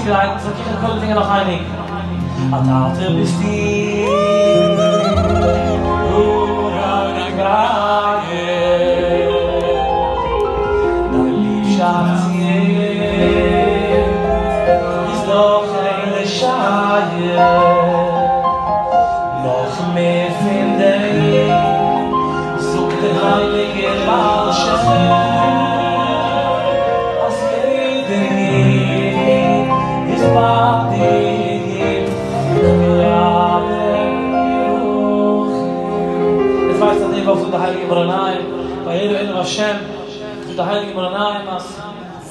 צוגרייטן, סאו קום איך קודם זינגען נאך איין ניגון. א טאטע ביסטו גאר א געטרייער, דיין ליבשאפט צו אונז איז דאך אין לשער, נאך מער פון דעם זאגט דער הייליגער בעל שם אז יעדער איד איז ביי דיר כרבים יחיד. עטס ווייסט אז די וואך זאגט די הייליגע מאור עינים וירא אליו השם, זאגט די הייליגע מאור עינים אז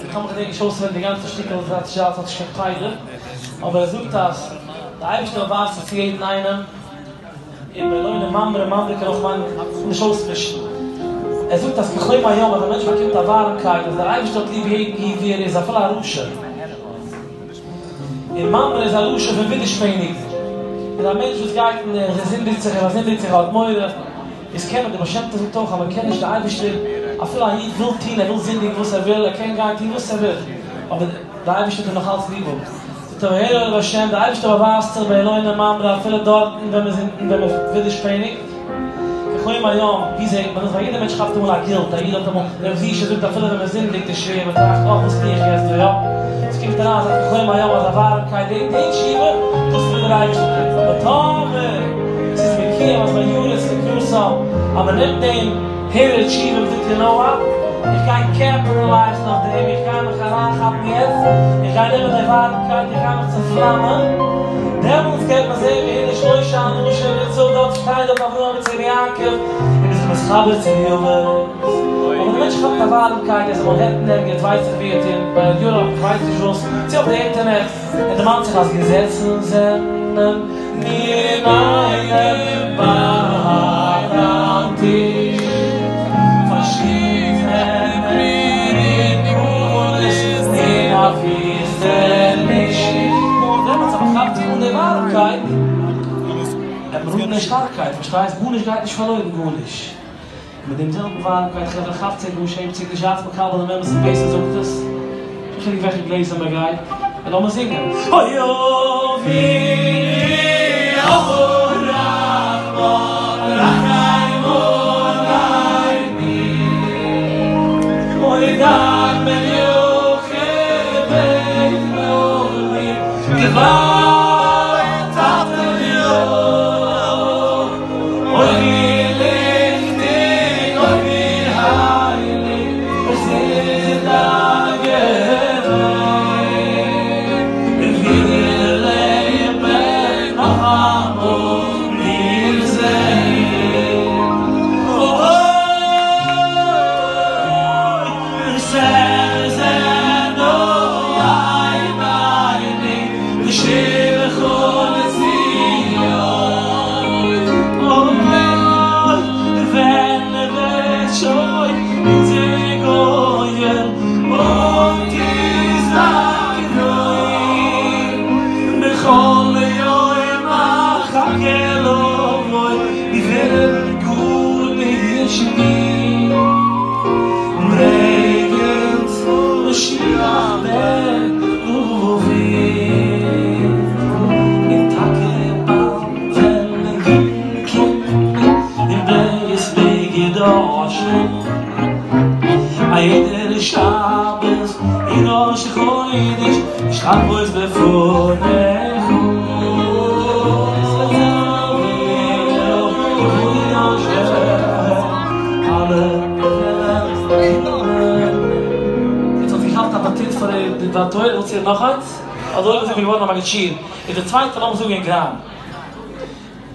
איך קען מיך געדענק נישט אויסווענדיג די גאנצע שטיקל ס'האט נישט קיין פיידע, אבער ער זאגט אז די אייבערשטער באווייזט זיך צו יעדן איינעם, און באלוני ממרא ממרא קען אויך מיינען נישט אויסמישן. ער זאגט אז כחום היום אז א מענטש באקומט א ווארעמקייט אז דער אייבערשטער האט ליב יעדן איד ווי ער איז אפילו א רשע. און ממרא איז א לשון פון ווידערשפעניגן. איז א מענטש וואס גייט און ער זינדיגט זיך ער פארזינדיגט זיך ער האט מורא. איז קען מען, דער בעל שם טוב זאגט אויך אז מען קען נישט די אייבערשטער אפילו א איד וויל טון ער וויל זינדיגן וואס ער וויל ער קען גיין טון וואס ער וויל אבער די אייבערשטער וועט אים נאך אלץ ליב האבן. זאגט ער וירא אליו השם, די אייבערשטער באווייזט זיך באלוני ממרא אפילו דארטן ווען מען זינדיגט ווען מען ווידערשפעניגט, כחום היום, ווי זעט מען דאס? ווייל יעדער מענטש כאפט אמאל א גילט, א איד האט אמאל, ר' זישע זאגט אפילו ווען מען זינדיגט איז שווער, מען טראכט אך וואס טו איך יעצט דא, יא? עס קומט אריין אזא כחום היום אזא ווארעמקייט, די די תשובה, דאס וויל דער אייבערשטער טון, אבער טאמער ס'איז מקוים אז וירץ לקראתם, אז מען נעמט דעם הרהור תשובה און מ'זאגט יו נאו וואט, איך גיי קעפיטעלייזן אויף דעם, איך גיי מיך אריינכאפן יעצט, איך גיי נעמען די ווארעמקייט, איך גיי מיך צופלאמען, דעמאלטס גייט מען זען והנה שלושה אנשים ניצב דארט שטייט דארט אברהם יצחק און יעקב, און מ'איז זיך מתחבר צו די אבות. אבער די מענטש כאפט א ווארעמקייט, ער איז אין מאנהעטן ערגעץ, ווייס איך ווי, אין ביי יוראפ, איך ווייס נישט וואס, צו אויף די אינטערנעט, ער דערמאנט זיך אז געזעצן זענען מיר אינאיינעם ביי דיין טיש, פארשיקט זענען מיר אין גלות אין א וויסטעניש. נאר דעמאלטס אז מען כאפט זיך אן די ווארעמקייט, וועט מען האבן די שטארקייט, פארשטייסט? גארנישט גייט נישט פארלוירן, גארנישט. מיט דעם זעלבן ווארעמקייט חברה כאפט זיך אן שעמט זיך נישט זייטס מקבל דעם אמת'ן בעסער זאגט עס נישט חילוק וועלכע גלעזער מען גייט און לאמיר זינגען אוי אבינו הרחמן רחם עלינו אוי דאג בן יוכבד נעמי געוואלד טאטעניו אוי ווי ליכטיג אוי ווי הייליג עס איז דיין געווען און ווי דערלעבן נאכאמאל מיר זעהן אוי ותחזינה עינינו בשובך לציון אוי ווען וועט שוין אונזער גואל און תזכרון בכל יום אחכה לבוא ווי ווערט גארנישט ברענג אונז משיח בן דוד און טאקע באלד וועלן אידן קומען אין בית מקדש א יעדער שבת און ראש חודש להשתחוות בפניך. יעצט האט געכאפט אפעטיט פאר די דבר תורה, ווילסט הערן נאך איינס? אדער אויב איז געווארן א מגיד שיעור איז די צווייטע לאמיר זאגן אין גראם.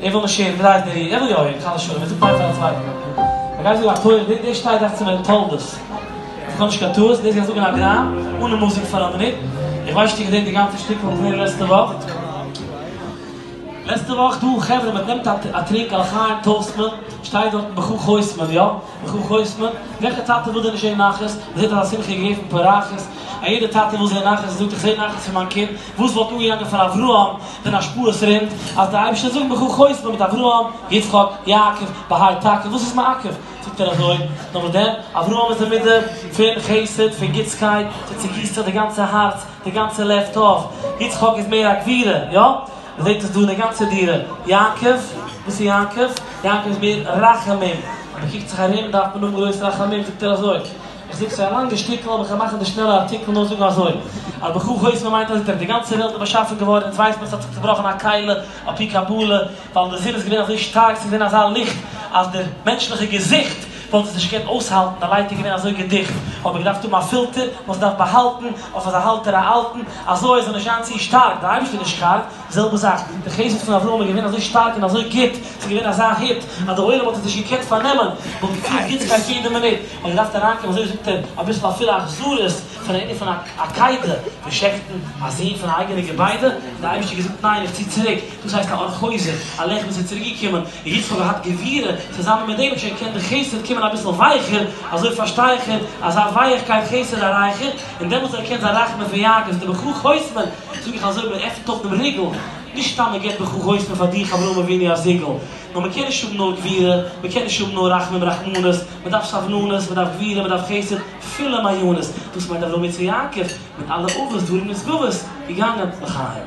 ער וויל נישט הערן, וויל הייסן דער ער וויל יא הערן, חס ושלום, ער זאגט איין פאר א צווייטן. מען גייט זאגן א תורה, דער שטייט דאכט זיך מיר אין תולדות. איך האב נישט קיין טעות, דאס גייט זאגן א גראם, אנע מוזיק פאר א מינוט. איך ווייס נישט איך געדענק די גאנצע שטיקל פון לעצטע וואך. לעצטע וואך דא חברה מען נעמט א טרינק א לחיים טאוסט מען, שטייט דארטן בך חותמין יא, בך חותמין, וועלכע טאטע וויל דען נישט זען נחת, מען זעט אז א שמחה גפן פורחת, א יעדע טאטע וויל זען נחת, ער זאגט איך זע נחת פון מיין קינד, וואס וואלט אנגעגאנגען פאר אברהם ווען השפעות רינט, אז די אייבערשטער זאגט בך חותמין מיט אברהם, יצחק, יעקב, בהאי טאקע, וואס איז מעכב? זאגט ער אזוי, נאר וואס דען, אברהם איז די מידה פון חסד, פון גוטסקייט, ס'צוגיסט זיך די גאנצע הארץ, די גאנצע לב טוב, יצחק איז מער א גבורה, יא? מ'זעט עס דא אין די גאנצע דירה, יעקב, וואס איז יעקב? יעקב איז מער רחמים, אז מ'קוקט זיך ארום דארף מען האבן גרויס רחמים, זאגט ער אזוי, איך זאג ס'איז א לאנגע שטיקל אבער כ'וועל מאכן די שנעלע ארטיקל נאר זאגן אזוי, אז בך חותמים מיינט אז די גאנצע וועלט איז באשאפן געווארן, אונז ווייסט מען ס'האט זיך צובראכן א כלי על פי קבלה, ווייל די זון איז געווען אזוי שטארק, ס'איז געווען אזא ליכט אז דער מענטשליכע געזיכט וואלט עס נישט געקענט אויסהאלטן, די לייט איז געווען אזוי געדיכט, האט מען געדארפט האבן א פילטער, מ'האט עס געדארפט באהאלטן אויף אזא האלטער א אלטן, אזוי עס זאל נישט זיין צו שטארק, דער אייבערשטער איז נישט קארג, די זעלבע זאך, די חסד פון אברהם איז געווען אזוי שטארק און אזוי גוט, ס'איז געווען אזא היט, אז דער עולם האט עס נישט געקענט פארנעמען, מ'האט געפילט גוטסקייט יעדע מינוט, מ'האט געדארפט אריינקומען, אזוי זאגט ער, אביסל אפילו אכזריות פון א ענין פון עקידה, פון שעכטן א זון פון א אייגענע געביידע, און דער אייבערשטער האט געזאגט ניין איך צי צוריק, דאס הייסט א אור חוזר, א לעכט וואס איז צוריק געקומען, און יצחק האט געהאט גבורה, צוזאמען מיט דעם האט שוין געקענט די חסד קומען אביסל ווייכער, אזוי פארשטיי איך, אזא ווייכקייט חסד א רייכער, און דעמאלטס האט ער געקענט זיין רחמים פון יעקב, זאגט ער בך חותמים, זאג איך אזוי מען עפנט אויף דעם ריגל, נישט סתם מען געבט בך חותמים פאר דיך אברהם אבינו א זיגל, נאר מען קען נישט האבן נאר גבורה, מען קען נישט האבן נאר רחמים רחמנות, מען דארף סבלנות, מען דארף גבורה, מען דארף חסד, פילע מעיינות, דאס מיינט אברהם יצחק יעקב, מיט אלע אבות דברים נשגבות, געגאנגען לחיים.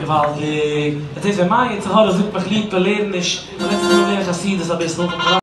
געוואלדיג! דאס איז ווען מיין יצר הרע זאגט מיך ליפא לערן נישט, לעצטנס לערן חסידות אביסל.